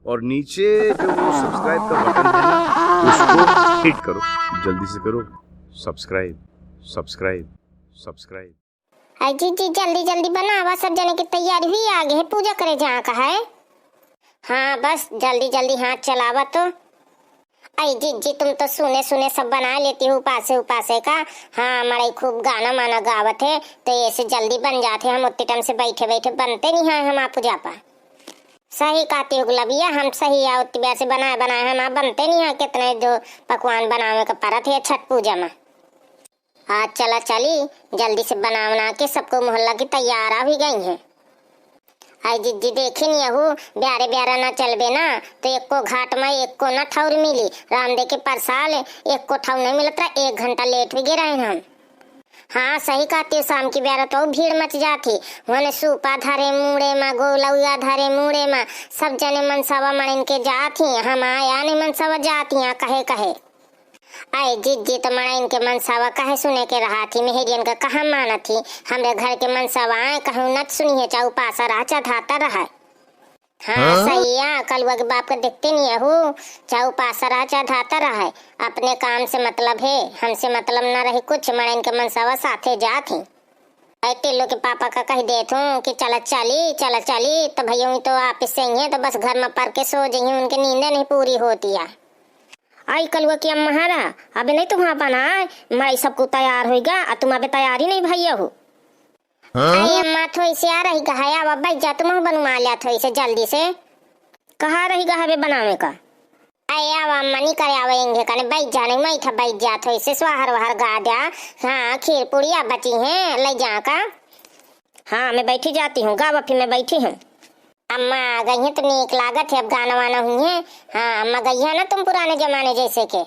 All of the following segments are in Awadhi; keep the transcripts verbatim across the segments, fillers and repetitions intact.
और नीचे जो वो subscribe का button है ना, उसको hit करो, जल्दी से करो subscribe, subscribe, subscribe। अरे जिज्जी, जल्दी जल्दी बनावा, सब जने की तैयारी हुई, आगे है पूजा करे जाए का है। हाँ, बस जल्दी जल्दी हाथ चलावा तो। अरे जिज्जी, तुम तो सुने सुने सब बना लेती हो उपासे उपासे का। हाँ, मड़ई खूब गाना माना गावत है, तो ऐसे जल्दी बन जात है। हम उतने टाइम से बैठे बैठे बनते नहीं है हम आप पूजा पा। सही कहती हो गुलबिया, हम सही है, उतनी बेर से बनाए बनाए हम आप बनते नहीं है। कितने जो पकवान बनावे का परत है छठ पूजा में। आज चला चली, जल्दी से बना बना के सबको मोहल्ला की तैयार आ भी गई है। आई जिज्जी, देखी नहीं हूँ, ब्यारे ब्यारा ना चलबे ना, तो एको घाट में एको ना ठौर मिली। राम दे के परसाल एको ठौर नहीं मिलत रहा, एक घंटा लेट भी गए रहे हम। हाँ, सही कहती हो, शाम की ब्यारा तो भीड़ मच जाती। वने सूपा धरे मुड़े मा, गोलौया धरे मुड़े मा, सब जने मनसवा मड़िन के जाती। हम आया नहीं मनसवा जाती, कहे कहे। अरे जिज्जी, तो मड़ाइन के मनसावा काहे सुने के रहा थी? मेहरियन का कहाँ माना थी? हमरे घर के मनसावा आए, कहूँ नत सुनी है, चाहे उपासा रहा, चाहे धाता रहा। हाँ, हाँ? सही है, कलुआ के बाप के देखते नहीं है हो, चाहे उपासा रहा, चाहे धाता रहा। अपने काम से मतलब है, हमसे मतलब ना रही कुछ। मड़ाइन के मनसावा साथे जात ही। अरे टिल्लू के पापा का कह देत हूँ कि चला चली, चला चली, तो भैया हुई तो आप से ही है, तो बस घर में पर के सो जाइए, उनके नींद नहीं पूरी होती है। आई कलुआ की अम्मा हरा, अबे नहीं तुम्हारा बनाए, मड़ई सबको तैयार होइगा, आ तुम अबे तैयार ही नहीं भैया हो। हाँ? आई अम्मा थोड़ी सी आ रही गहा, आवा बैठ जा, तुम बनवा लिया थोड़ी से जल्दी से। कहाँ रही गहा बे बनावे का? आई आवा अम्मा नहीं करे आवे इंगे कने बैठ जा, नहीं मैं था बैठ जा थोड़ी से स्वाहर वाहर गा द्या। हाँ, खीर पुड़िया बची हैं, ले जा का। हाँ, मैं बैठी जाती हूँ, गावा फिर मैं बैठी हूँ। अम्मा आ गई हैं तो नीक लागत है, अब गाना वाना हुई है। हाँ, अम्मा गई है ना तुम पुराने जमाने जैसे के।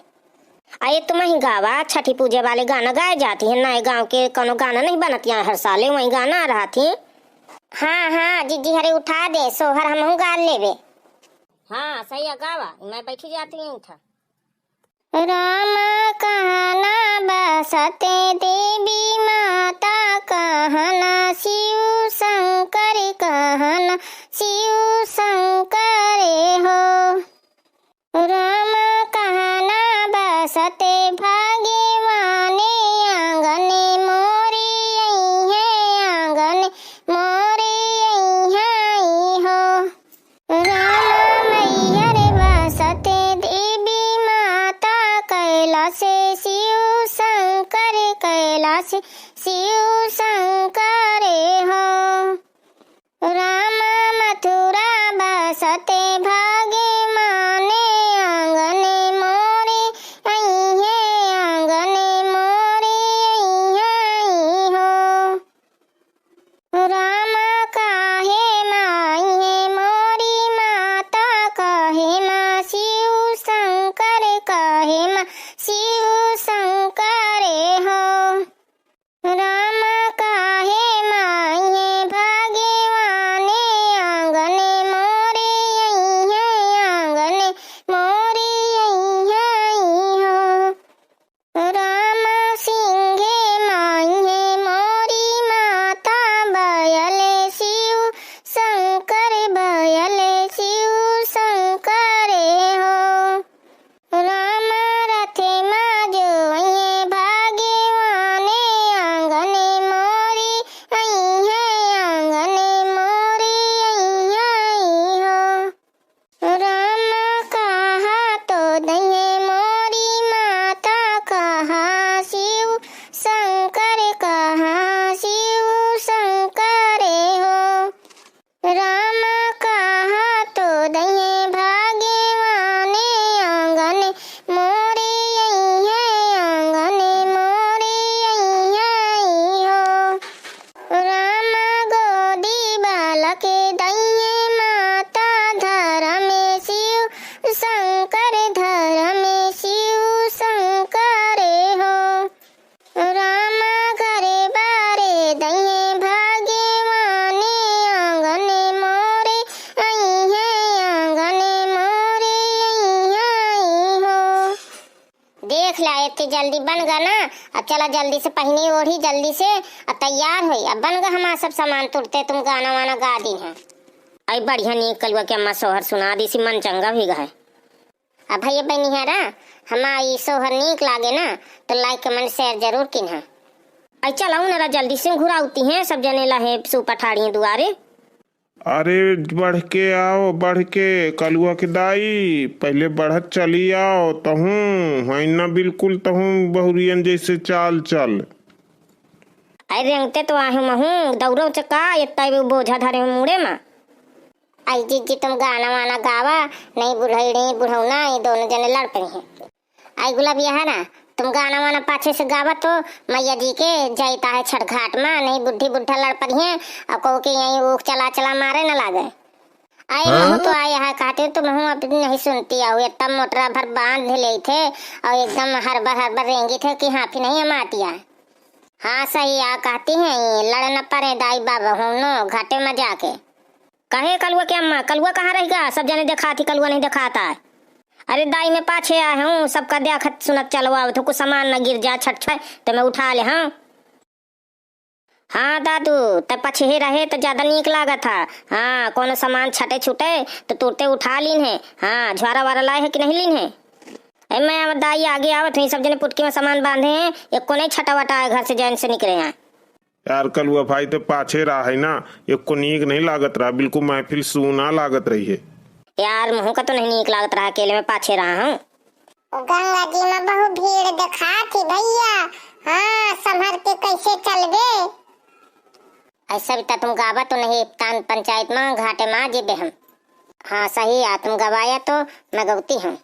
अरे तुम ही गावा, छठी पूजे वाले गाना गाए जाती है, नए गाँव के कोनो गाना नहीं बनत यहाँ हर साले, वही गाना आ रहा थी। हाँ, हाँ, जिज्जी हरे उठा दे, सोहर हमहू गा लेबे। हाँ, सही है, गावा, मैं बैठी जाती हूँ उठा। राम कहना बसते देवी माता कहना, शिव शंकर कहना, शिव शंकर हो। राम कहना बसते भाग्यवाने आंगने मोरी अइहे, आंगने मोरी अइहे हो। राम मैहर बसते देवी माता कैलासे शिव शंकर कैलासे शिव शंकर हो। राम मथुरा बसते भाग्यमाने आंगने मोरी अइहे, आंगने मोरी अइहे हो। राम काहे माई है मोरी माता, कहे माँ शिव शंकर, कहे माँ शिव शंकर हो। राम काहे माई है भाग्यवाने, आंगने मोरे अइहे, आंगने मोरे अइहे हो। राम सिंघे माई है मोरी माता, बयले शिव शंकर, बयले शिव शंकर हो। राम रथ मा जो अइहे भाग्यवाने, आंगने मोरी अइहे, आंगने मोरी अइहे हो। राम कहा तो दइहे मोरी माता, कहा शिव शंकर, कहा शिव शंकर हो। राम कहा तो दइहे भाग्यवाने, आंगने मोरे अइहे, आंगने मोरे अइहे हो। राम गोदी बालक दइहे माता, धरमे शिव शंकर, धरमे शिव शंकर हो। राम घरे बारे दइहे भाग्यवाने, आंगने मोरे अइहे, आंगने मोरे अइहे हो। देख ला, इतनी जल्दी बन गा ना। अब चला जल्दी से पहिनी ओढ़ी, जल्दी से अब तैयार होई। अब बन गा हमार सब सामान, तुरते तुम गाना वाना गा दी हैं। आई बढ़िया नीक कलुआ के अम्मा सोहर सुना दी, इसी मन चंगा भी गए। अब भैया बहनिहारा, हमा ई सोहर नीक लागे ना, तो like, comment, share जरूर किन्हा। आई चलाऊ ना, जल्दी से घुराउती हैं, सब जने लाहे सूप ठाड़ी दुआरे। अरे बढ़ के आओ, बढ़ के, कलुआ के दाई, पहिले बढ़त चली आओ, तहूँ, होइन ना बिल्कुल तहूँ बहुरियन जैसे चाल चल। अरे रेंगते तो आहे महूँ, दौड़ो चका, इतना भी बोझा धरे हूँ मुड़े मा। आई जिज्जी तुम गाना वाना गावा, नहीं बुढ़ई, नहीं बुढ़ौना, ये दोनों जने लड़ पड़ी हैं। आई गुलाबिया है ना, तुम गाना वाना पाछे से गावा तो मैया जी के जाइता है छठ घाट मा, नहीं बुढ़ी बुढ़ा लड़ पड़ी हैं, अब कहो कि यहीं ऊख चला चला मारे न लागे। आई महूँ तो आई है कहते, तुम हूँ अब नहीं सुनती आओ, इतना मोटरा भर बांध ले थे और एकदम हरबर हरबर रेंगी थे कि हाँफी नहीं हमातिया। हाँ सही आ कहती हैं, ये लड़ न पड़े दाई बाबा हूँ नो घाटे मा जाके। कहे कलुआ के अम्मा, कलुआ कहाँ रह गया? सब जने देखात ही, कलुआ नहीं देखाता है। अरे दाई, मैं पाछे आए हूँ, सबका देखत सुनत चलवा आवत हूँ, कुछ सामान न गिर जा छठ छठ, तो मैं उठा ले हूँ। हाँ दादू, त पछे रहे त ज्यादा नीक लागत था। हाँ, कोनो सामान छटे छूटे तो तुरते उठा लीन है। हाँ, झोरा वारा लाए है कि नहीं लीन है? ए, मैं अब दाई आगे आवत हूँ, सब जने पुटकी में सामान बांधे हैं, एको नहीं छटा वटा है घर से जैन से निकले हैं। यार कलुआ भाई, ते पाछे रहा है ना, एको नीक नहीं लागत रहा, बिल्कुल महफिल सूना लागत रही है। यार महूँ का तो नहीं नीक लागत रहा, अकेले में पाछे रहा हूँ। गंगा जी में बहुत भीड़ देखात ही भैया। हाँ, संभर के कैसे चलबे? ऐसा भी त तुम गावा तो नहीं, तान पंचायत में घाटे में जेबे हम। हाँ सही आ, तुम गवाया तो मैं गवती हूँ।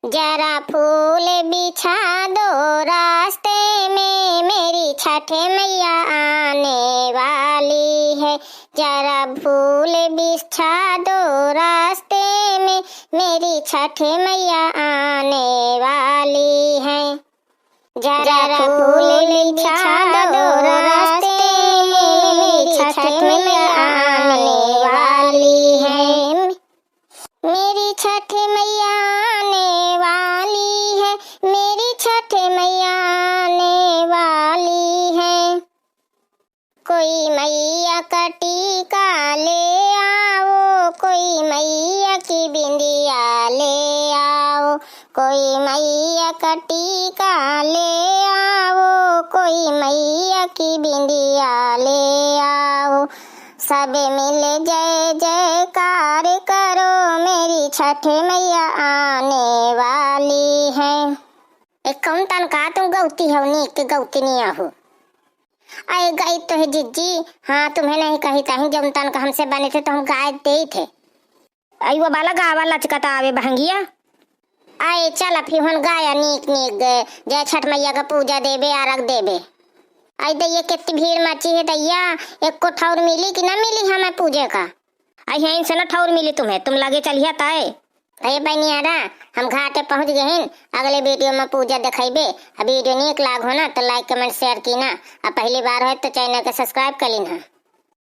जरा फूल बिछा दो रास्ते में, मेरी छठ मैया आने वाली है। जरा फूल बिछा दो रास्ते में, मेरी छठ मैया आने वाली है। जरा फूल बिछा दो रास्ते में, मेरी छठ मैया आने वाली है। मेरी छठ मैया आने वाली है, मेरी छठ मैया आने वाली है। कोई मैया का टीका ले आओ, कोई मैया की बिंदिया ले आओ, कोई मैया का टीका ले आओ, कोई मैया की बिंदिया ले आओ। सब मिल जय जयकार करो, मेरी छठ मैया आने वाली है। ए, कौन तन का तुम गौती हो, नीक के गौती नहीं हो। अरे गई तो है जिज्जी, हाँ तुम्हें नहीं कही तही, जौन तन का हमसे बने थे तो हम गाय दे थे। आई वो बाला गावा लचकता आवे बहंगिया। आए चल अफिहन गाया नीक नीक गे, जय छठ मैया का पूजा देबे, आरग देबे। आई दैया कितनी भीड़ मची है दैया, एको ठौर मिली कि ना मिली हमें पूजे का? आई है इनसे ना ठौर मिली तुम्हें, तुम लगे चलिया ताए। अरे बनियारा, हम घाटे पहुँच गए हैं, अगले वीडियो में पूजा दिखाइबे। अब वीडियो नीक लाग हो ना तो like comment share की ना, अब पहली बार हो तो channel के subscribe कर लीन।